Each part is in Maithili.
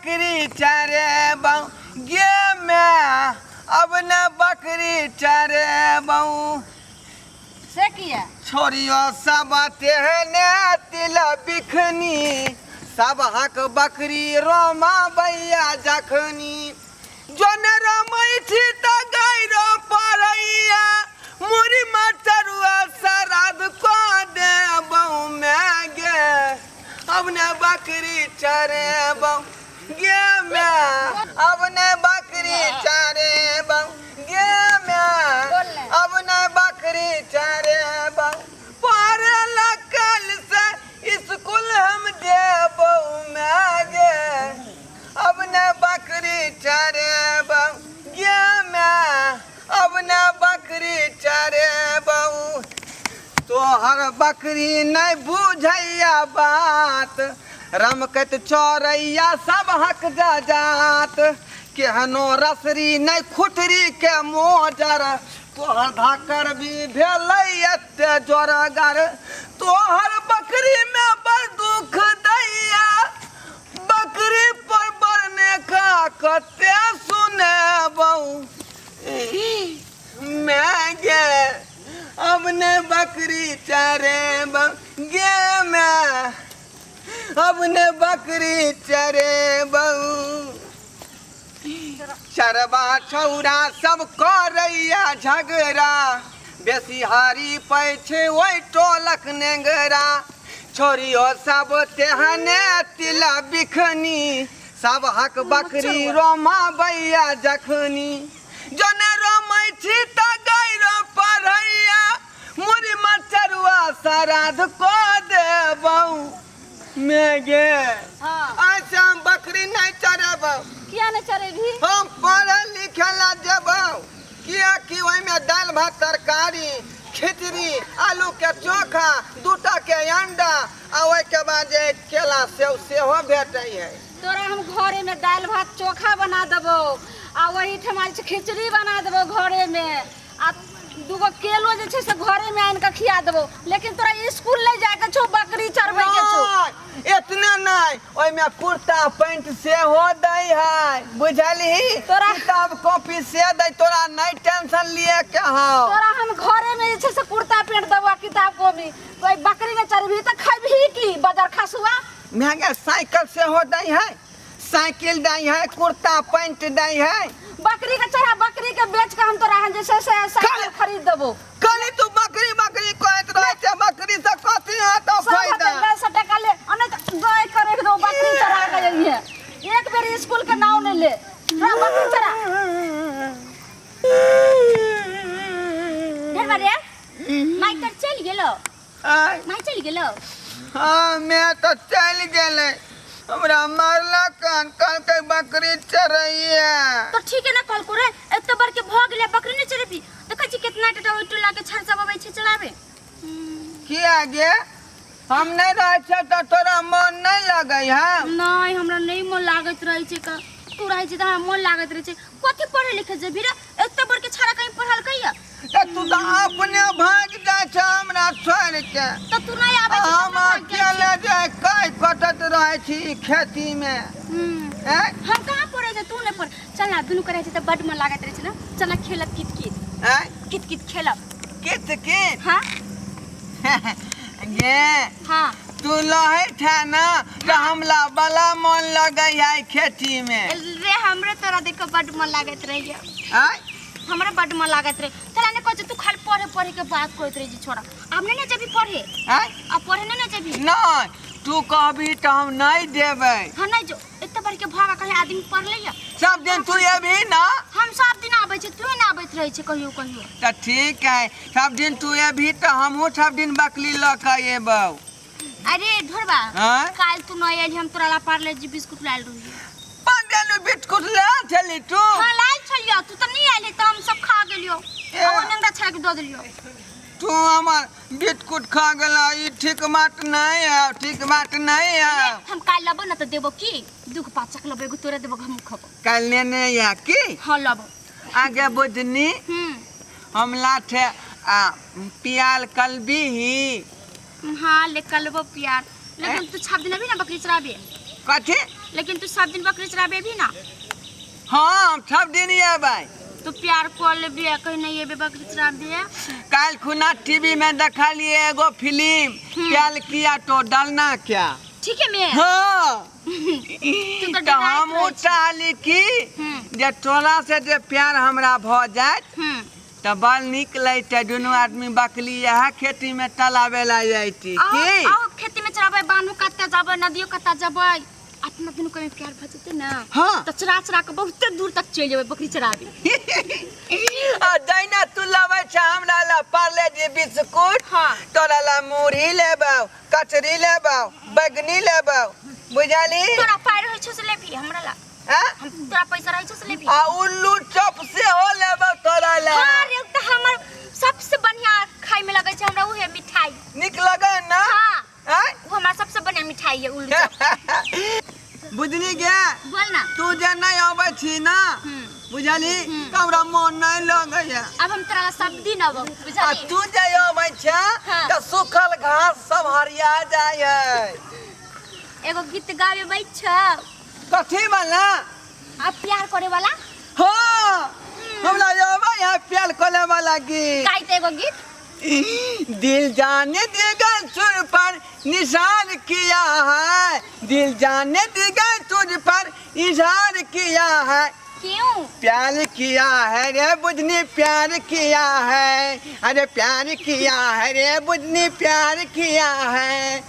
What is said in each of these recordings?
बकरी चरेबौ गे मैं, अब ने बकरी चरेबौ। से किया? छोरियो सब तेहने तिल बिखनी, सब हक बकरी रोमा बैया जखनी। जोन रमै छी त गैरो परैया, मुरी मचरुआ सराद को देबौ मैं गे, अब ने बकरी चरेबौ गे मैं, अब ने बकरी चरेबौ गे मैं, अब ने बकरी चरेबौ। पढ़ला कल से स्कूल हम देबौ मैं गे, अब ने बकरी चरेबौ गे मैं, अब ने बकरी चरेबौ। तोहर बकरी नहीं बुझैया बात, रमकत चोरैया सब हक जात। केहनो रसरी नहीं खुटरी के मोजर, तोहर धाकर भी भेलै एते जोरगर। तोहर बकरी में बड़ दुख दैया, बकरी पर बरने का कते सुनेबौ मैं गे, अब ने बकरी चरेबौ गे मैं, अब ने बकरी चरेबौ। चरबा छौरा सब करैया झगड़ा, बेसी हारी पै छै ओहि टोलक नेंगरा। छोरियो सब तेहने तिला बिखनी, सब हक बकरी रोमा बैया जखनी। जने रोमै छी त गैरो पढ़ैया, मुरी मचरुआ सराध को देबौ मैं गे। ऐसे हम बकरी नहीं चरेबौ। किया नहीं चरेबी? हम पढ़े लिखे ला जेबौ, किया कि ओहिमे दालि भात तरकारी खिचड़ी आलू के चोखा दूटा के अंडा आ ओहिके बाद जे केला सेव सेहो भेटै है। तोरा हम घरे में दालि भात चोखा बना देबौ आ वही ठमा खिचड़ी बना देबौ घरे में, आ दूगो केलो जे छै से घरे में आनि के खिया देबौ, लेकिन तोरा स्कूल ले जाय के छौ, बकरी चरबै के छौ। इतना नहीं, ओहिमे कुर्ता पैंट सेहो दै है, बुझलही? तोरा किताब कॉपी से दै, तोरा नहीं टेंशन लिए के हौ। तोरा हम घरे में जे छै से कुर्ता पैंट देबौ किताब कॉपी, तो बकरी ने चरबही त खैबही की बाजार खसुआ? महंगा साइकिल सेहो दै है, साइकिल दै है, कुर्ता पैंट दै है। बकरी के चढ़ा बकरी के बेच के हम तोरा जे छै से साइकिल खरीद देबो। कहली तू बकरी बकरी कहैत रहै छै, बकरी से कथी होतौ फायदा? 100 टका ले आ नहीं त गाय के रख दो, बकरी चढ़ा के अइहे। एक बेर स्कूल के नाम नहीं ले, बकरी चढ़ा। धरवा रे माई तर चल गेलो? माई चल गेलो? हां मैं तो चल गेलै, हमरा मारला कान कहलकै बकरी चरैया। तो ठीक है ना कल को रे, एत बड़ के भ गेलै बकरी नहीं चरेबी। देखै छी कितना टटा ओइ टोला के छड़ सब अबै छै चलाबे। किया गे? हम नहीं रहै छै त तोरा मन नहीं लगै है? नहीं, हमरा नहीं मन लागैत रहै छै का। तू रहै छै त हमरा मन लागैत रहै छै। कथि पढ़े लिखे जेबी रे? एत बड़ के छड़ा कहीं पढ़लकै या? त तू त अपने भाग जाइ छै हमरा छोड़ के। त तू नहीं आबै छै? हम अकेले जाय काय कटत रहै छी खेती में। हम कहाँ पढ़े छै, तू नहीं पढ़। चल ना दुनू करै छै त बड मन लागैत रहै छै ना। चल ना खेलब कित कित। कित कित खेलब। कित कित? हां गे हां तू लहै छे ना त हमला बला मन लगै है खेती में। रे हमरे तोरा देख के बड मन लागैत रहैया। हमरा बड मन लागैत रहे। तोरा ने कहै तू खाली पढ़े पढ़े के बात कहैत रहे छोड़ा। आब नहीं ना जेबी पढ़े? आ पढ़े नहीं ना जेबी? नहीं, तू कहबी त हम नहीं देबै। हां नहीं जो एते बड़ के भागा कहीं आदमी पढ़ लैया। सब दिन तू एबी ना? हम सब दिन आबै छी, तू ना आबैत रहै छै कहियो कहियो। त ठीक है, सब दिन तू एबी त हमहूँ सब दिन बकली ल के एबौ। अरे ढोरबा काल तू नहीं आइली, हम तोरा ला पार्ले जी बिस्कुट लायल रहियो। पाँच बिस्कुट ला छली तू? हां लायल छलियो, तू त नहीं आइली त हम सब खा गेलियो। ओ नंगा छाक दऽ देलियो। तू हमर बिस्कुट खा गेला, ई ठीक बात नहीं है, ठीक बात नहीं है। हम काल लेबो ना त देबो की? दुख पाचक लेबो, एगो तोरा देबो हम खबो। काल लेने या की? हां लेबो। आगे बुझनी हम लाठे आ पियाल कलबी ही। हां ले कलबो पियाल, लेकिन तू छाप दिनबी ना बकरी चराबे? कथी? लेकिन तू सब दिन बकरी चराबे भी ना। हाँ हम सब दिन अबै। तू प्यार कर लेबी कहीं नहीं एबे बकरी चराबे। काल खुना टीवी में देखलिए एगो फिल्म प्यार किया तो डरना क्या। ठीक है मैं। हाँ तू तो तो हम चाहली की जे तोरा से जे प्यार हमरा भ जात त बड़ निक लगते, दुनू आदमी बकली इएह खेती में चलावे ला जाती की। आओ खेती में चराबे, बान्हू कत्ता जाबे, नदियो कत्ता जाबे, अपना दुनू के प्यार भ जेतै ना। हाँ। त चरा चरा के बहुत दूर तक चलि जेबै बकरी चराबे। आ जैना तू लबै छ हमरा ला पार्ले जी बिस्कुट। हाँ। तोरा ला मुरही लेबौ, कचरी लेबौ, बैगनी लेबौ, बुझली? तोरा पाइ रहै छौ से लेबही हमरा ला। हां हम तोरा पैसा रहै छौ से लेबही। आ उल्लू चप से हो लेबौ तोरा ला। हां रे त हमर सबसे बढ़िया खाइ में लगै छै हमरा उहे मिठाई। निक लगै ना? हां हां उ हमरा सबसे बढ़िया मिठाई है उल्लू चप। बुझली गे? बोल ना। तू जे नहीं आबै छी ना बुझली त हमरा मन नहीं लगैया। अब हम तोरा सब दिन अबौ बुझली। आ तू जे आबै छ त सूखल घास सब हरिया जाय है। एगो गीत गावे बैठ छ। कथी वाला? अब प्यार करे वाला। हां हमरा आबै है प्यार करे वाला गीत। गाइते एगो गीत। दिल जाने देगा तुझ पर निशान किया है, दिल जाने देगा तुझ पर इशार किया है। क्यों? प्यार किया है रे बुझनी प्यार किया है, अरे प्यार किया है रे बुझनी प्यार किया है।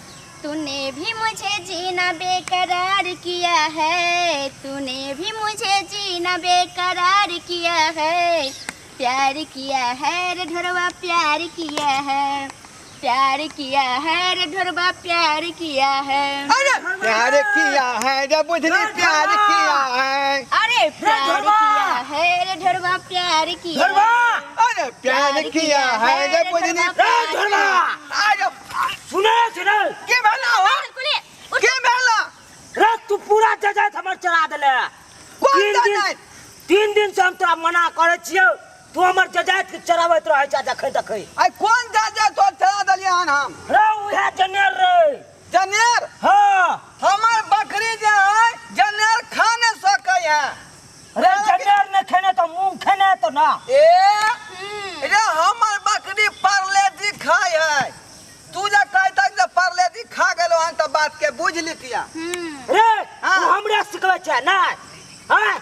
तूने भी मुझे जीना बेकरार किया है, तूने भी मुझे जीना बेकरार किया है, प्यार किया है रे ढोरवा प्यार किया है, प्यार किया है रे ढोरवा प्यार किया है। अरे प्यार किया है रे बुझनी प्यार किया है, अरे प्यार किया है रे ढोरवा प्यार किया, अरे प्यार किया है रे बुझनी ढोरवा। अरे सुने सुने के भेला हो? के भेला रे? तू पूरा जजात हमर चरा देले। कोन जजात? तीन दिन से हम तोरा मना करै छियौ, तू हमर जजात के चराबैत रहै छ देखै देखै। आइ कोन जजात तोर चरा देलियै हन हम? रे उहे जनेर रे। जनेर? हां हमर बकरी जे है जनेर खा नै सकै है। रे जनेर नै खेने त मूंग खेने तो ना। ए रे हमर बकरी परलेजी खाय है, तू जे कहै तक जे परलेजी खा गेलो हन त बात के बुझ लितिया। रे तू हमरा सिखबै छै नै? हां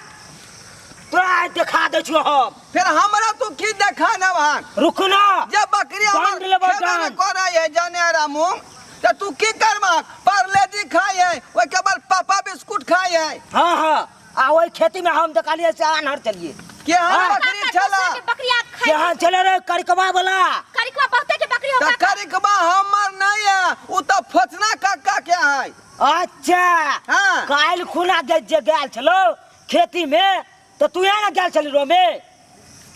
तोरा देखा दै छियौ हम। फिर हमरा तू की देखा देब हन? रुक ना, जे बकरी हमर खेबे नै करै है जनेर आ मूंग त तू की करबह? परलेजी खाय है, ओहि के बाद पापा बिस्कुट खाय है। हां हां आ ओहि खेती में हम देखलियै से आन्हर चलिए के हम बकरी छला। बकरिया खाय केहन छले रे करिकवा वाला? करिकवा बहुते के बकरी होगा। त करिकवा हमर नहीं है, उ त फोचना काका के है। अच्छा हां काल्हि खुना जे गेल छलो खेती में त तू यहाँ गेल छली रोमे?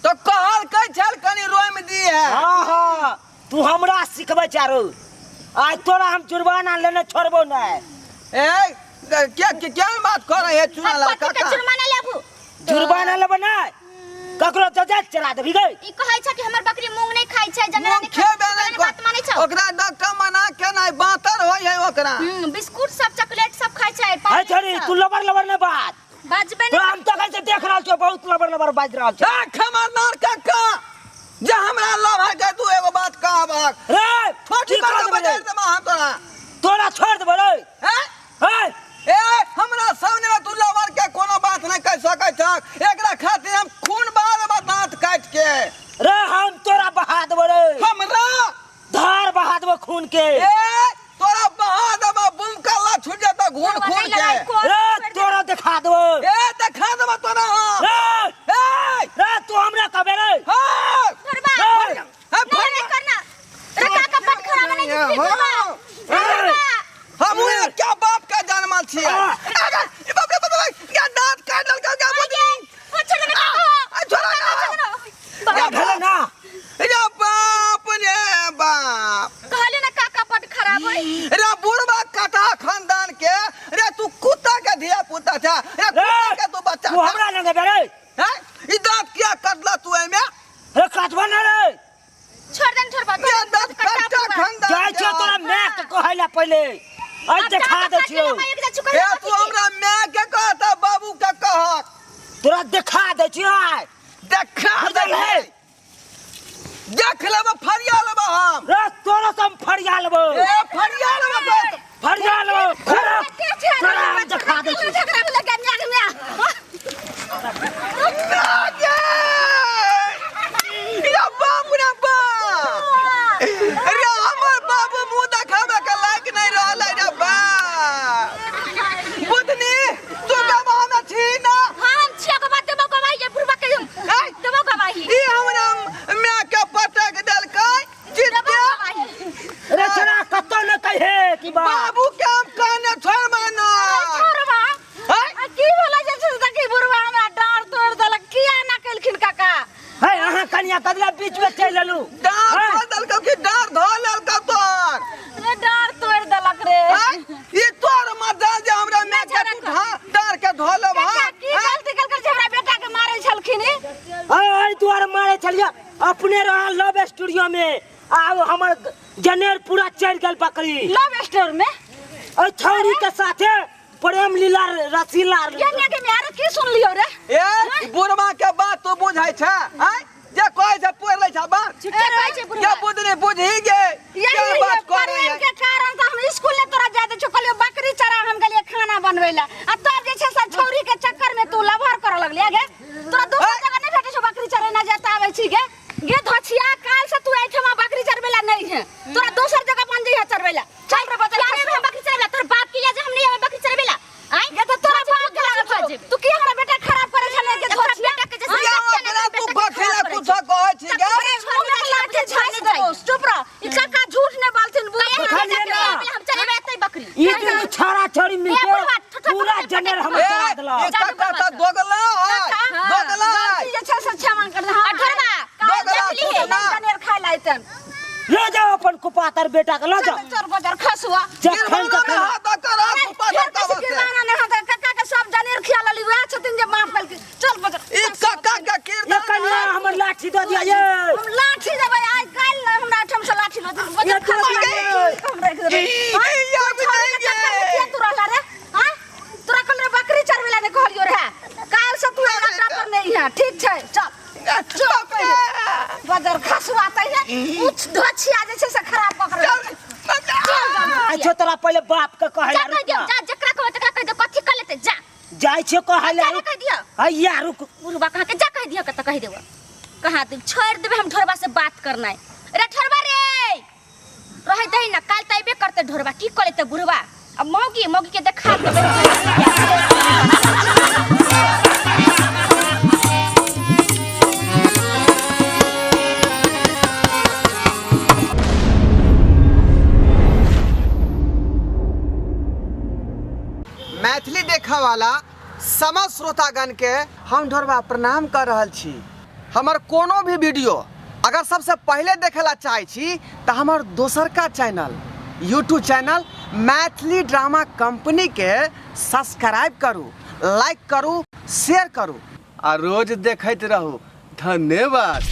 तो कहल कै छल कनी रोम दी है। हां हां तू हमरा सिखबै चारू, आज तोरा हम जुर्माना लेने छोड़बो नै। ए क्या क्या बात कर रहे है चुना ला काका? जुर्माना लेबू? जुर्माना लेबो नै, ककरो जजात चरा देबी गई। ई कहै छ कि हमर बकरी मूंग नै खाइ छै, जनेर नै खाइ छै, बात मानै छ। ओकरा डॉक्टर मना के नै बातर होय है ओकरा। बिस्कुट सब चॉकलेट सब खाइ छै। है छोरी तू लबर लबर नै बात बाजबे नै। हम तो कहै छै देख रहल छियौ बहुत लबर लबर बाज रहल छ। ए खबरदार काका, जे हमरा लबर के तू एगो बात कहबक रे छोटी बात बजा देबा हम तोरा। तोरा छोड़ देबो रे। हैं हैं ए हमरा सामने में तू लबर के कोनो बात नहीं कह सकै छ, एकरा खातिर हम खून बहा देबा दांत काट के। रे हम तोरा बहा देबो रे। हमरा धार बहा देबो खून के। ए तोरा बहा देबो बुम कल्ला छूट जेतो घून खून के। रे तोरा देखा देबो। ए देखा देबो तोरा हम। रे ए रे तू हमरा कहबे रे। हां धरबा नहीं नहीं करना रे काका बड़ खराब नहीं ढोरबा। हम क्या बाप का जानमल छियै? अरे बाप रे बाप, क्या दांत काट देलकै क्या बुझली? ओ छोड़ ना आ छोड़ा ना भेलै ना। रे बाप रे बाप, कहले ना काका बड़ खराब है। रे बुढ़बा कटा खानदान के रे तू कुत्ता के धिया पुता छ, रे कुत्ता के तू बच्चा तू हमरा लगे रे। हैं ई दांत किया कटला तू एमे? रे काटबा ना रे, छोड़ दे छोड़ बा ये दांत कटा खानदान जाय छ तोरा my के कहैला पहिले। आज देखा दै छियौ। ए तू हमरा माय के कहता बाबू के कहक। तोरा देखा दै छियौ आइ। देखा दे बुझल है? देख लेब, फरिया लेब हम। रे तोरा से हम फरिया लेबौ। ए फरिया लेब तो। फरिया लेबौ। तोरा हम देखा दै छियौ। झगड़ा भेलै गे म्या गे म्या। रे बाबू रे बाप, रे हमर बाबू मुँह देखाबे के लायक नहीं रहलै रे बाप। बुधनी तू गवाह में छी ना? हम छियै गवाह, देबो गवाही ये बुढ़बा के हम। ऐ! देबो गवाही। ई हमरा माय के पटक देलकै देबो जिते। गवाही। रे छोरा कतौ न कहे की बात। बाबू के हम कहने छोड़बै ना। छोड़बा। ऐ! आ की भेलै जे छै से देखी बुढ़बा हमरा डाँर तोड़ि देलक, किया ना केलखिन काका? है अहाँ कनिया कदला बीच में चलि एलू। डाँर हैं? तोड़ि देलकौ कि डाँर धऽ लेलकौ तोहर? रे डाँर तोड़ि देलक रे। ऐ! ई तोर मजा जे हमरा माय के तू डाँर के धऽ लेब। काका की गलती केलकै जे हमरा बेटा के मारै छलखिन? एहि दुआरे मारे छलियै, अपने रहा लव स्टूडियो में आब हमर जनेर पूरा चढ़ि गेल बकरी। लव स्टोर में एहि छौरी के साथे प्रेम लीला रसीला। ये म्या के म्या रे की सुनलियौ रे? ए बुढ़वा के बात तू बुझै छै? आँय जे कहै छै पढ़ि लै छै बात। झूठे कहै छै बुढ़बा। ये बुधनी बुझी गे यही के बात करै प्रेम है। के कारण से हम स्कूल ले तोरा जाय दै छियौ, कहलियौ बकरी चरा, हम गेलियै खाना बनबै लए, आ तब जे छै से छौरी के चक्कर में तू लभर करऽ लगलियै गे। तोरा दोसर जगह नहि भेटै छौ बकरी चरेना जाय आबै छी गे? गे धोछिया, काल से तू एहिठमा बकरी चरबै लए नहि है, तोरा दोसर जगह बन जइहे चरबै लए। चल रे बचल। किया नहीं हम बकरी चरबै ला? तोर बाप के जे हम नहीं आबै बकरी चरबै ला? आँय गे तो तोरा बाप के लागल छौ, तू की हमरा बेटा खराब करै छलै गे धोछिया? बेटा के जैसे या ओकरा तू कथी लए कुछो कहै छी गे? मुँह में लाठी झाँसि देबौ, चुप रह। ई काका झूठ नहि बोलथिन बुढ़। देखलियै ना? हम चलेबै एतै बकरी। ई दुनू छौड़ा छौड़ी मिलके ए बुढ़बा, ठोठा पूरा पकड़ के जनेर हमर ए चला देलक। ई काका तऽ दोगला है, दोगला है। गलती जे छै से क्षमा कर दे। आ ढोरबा, दोगला देखली छौ ना। जनेर खाइ लए अइतन। ले जाओ अपन कुपातर बेटा के लऽ जाओ। चल बजार खसुआ। जखन तखन हाथ कर कुपातर फेर का बेसी बसे। किरदाना नहि होतै, काका के सब जनेर खिया लेली, वएह छथिन जे माफ केलखिन। चल बजार। ई काका के ये किरदार कनिया हमर लाठी दऽ दिया ये। हम लाठी देबै आइ काल्हि ने, हमरा ओहिठाम से लाठी लऽ देबै। ये बजार दऽ दिया ये। हम राखि देबै। ई या तू छौरी के चक्कर में किया तू रहला रे? आँय? तोरा कहल रे बकरी चरबै लए नहि कहलियौ रहे। काल्हि से तू एहि अड्डा पर नहि है, ठीक छै? चल। चुप रे। बजार खसुआ तहिने उच धोछिया जे छै से खराब कऽ के रखै। अच्छा तोरा पहिले बाप के कहै जा ला कहि रुक दियौ, ना। जा जकरा कहबै तकरा कहि दियौ, कथी कऽ लेतै जा। जाइ छियौ कहै ला जा रुक। कहि दियौ। हैया रुक। बुढ़बा कहाँ के जा कहि दियौ, कतऽ कहि देबौ। कहाँ तू छोड़ि देबै हम ढोरबा से बात करनाइ। रे ढोरबा रे रहै दही ना, काल्हि तऽ अयबे करतै ढोरबा, की कऽ लेतै बुढ़बा। आ मौगी मौगी के देखा देबै। मैथिली देखऽ वाला समस्त श्रोतागण के हम ढोरबा प्रणाम कर रहल छी। हमर कोनो भी वीडियो अगर सबसे पहले देखे ला चाहै छी तऽ हमर दोसरका channel YouTube channel Maithili drama company के सब्सक्राइब करू, लाइक करू, शेयर करू आ रोज देखैत रहू। धन्यवाद।